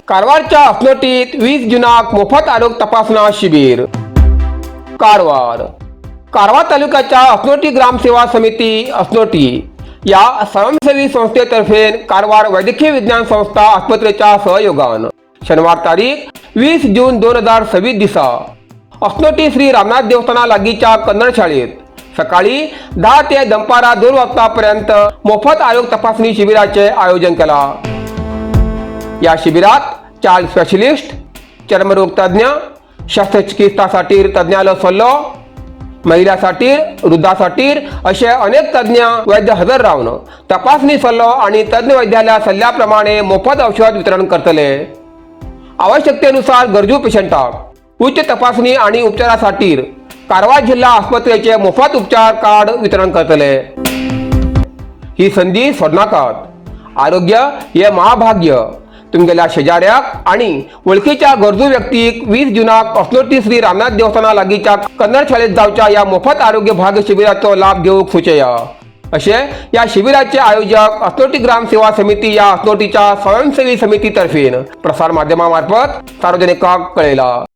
कारवारच्या असनोटीत 20 जुनाक मोफत आरोग्य तपासणा शिबिर. कारवार. कारवार तालुक्याच्या असनोटी ग्रामसेवा समिती, असनोटी या स्वयंसेवी संस्थेतर्फे कारवार वैद्यकीय विज्ञान संस्था आस्पत्रेच्या सहयोगान शनिवार तारीख 20 जून 2026 दिसा असनोटी श्री रामनाथ देवस्थाना लागीच्या कन्नड शाळेत सकाळी 10 ते दनपारा 2 वाजतापर्यंत मोफत आरोग्य तपासणी शिबिराचे आयोजन केला. या शिबिरात चाइल्ड स्पेशलिस्ट, चर्मरोग तज्ज्ञ, शस्त्रचिकित्सासाठी तज्ज्ञालो सल्लो, महिलासाठी, वृद्धासाठी असे अनेक तज्ज्ञ वैद्य हजर राहून तपासणी, सल्लो आणि तज्ज्ञ वैद्याच्या सल्ल्याप्रमाणे मोफत औषध वितरण करतले. आवश्यकतेनुसार गरजू पेशंटाक उच्च तपासणी आणि उपचारासाठी कारवार जिल्हा आस्पत्रेचे मोफत उपचार कार्ड वितरण करतले. ही संधी सोडनाकात. आरोग्य हे महाभाग्य. तुमगेल्या शेजाऱ्याक आणि वळखीच्या गरजू व्यक्तीक 20 जुनाक असनोटी श्री रामनाथ देवस्थाना लागीच्या कन्नड शाळेत जावच्या या मोफत आरोग्य भाग्य शिबिराचो लाभ घेऊक सुचया, असे या शिबिराचे आयोजक असनोटी ग्राम सेवा समिती या असनोटीच्या स्वयंसेवी समितीतर्फे प्रसार माध्यमामार्फत सार्वजनिकांक कळयला.